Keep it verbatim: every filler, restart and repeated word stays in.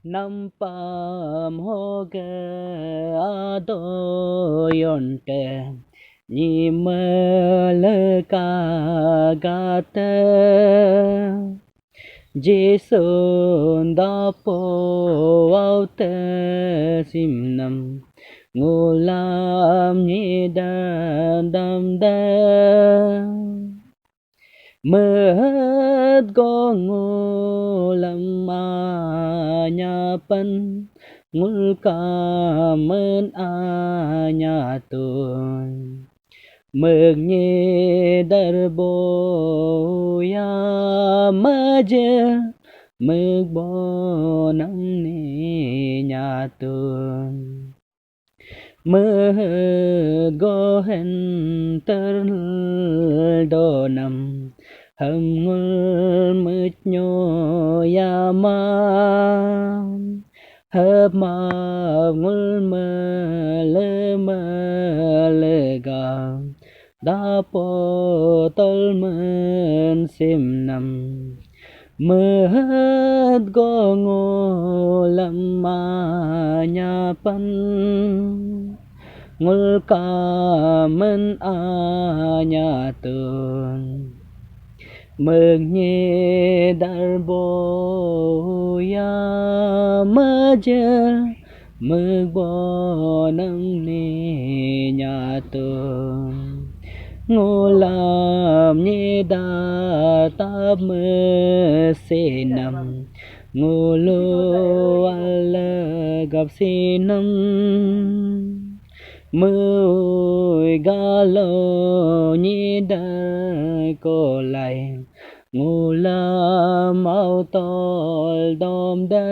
Nampam hoge ado yonte, nyi meleka gate. Jisun dapo waute simnam, ngulam nyi dadam de. Mehet go ngulam anyapan, ngulkamen anyatun. Megnyi darbo ya maje, megbo namni nyatun. Mehet go henter donam, ham ngul metnyo yama. Hep map ngul mele melega, dapo tolmen simnam. Mehet go ngulam anyapan, ngulkamen anyatun. Megnyi darbo ya maje, megbo namni nyatun. Ngulam nyi datap mesinam, ngulu alegap sinam. Meui galo nyi da kolai, ngulam au tol dom da.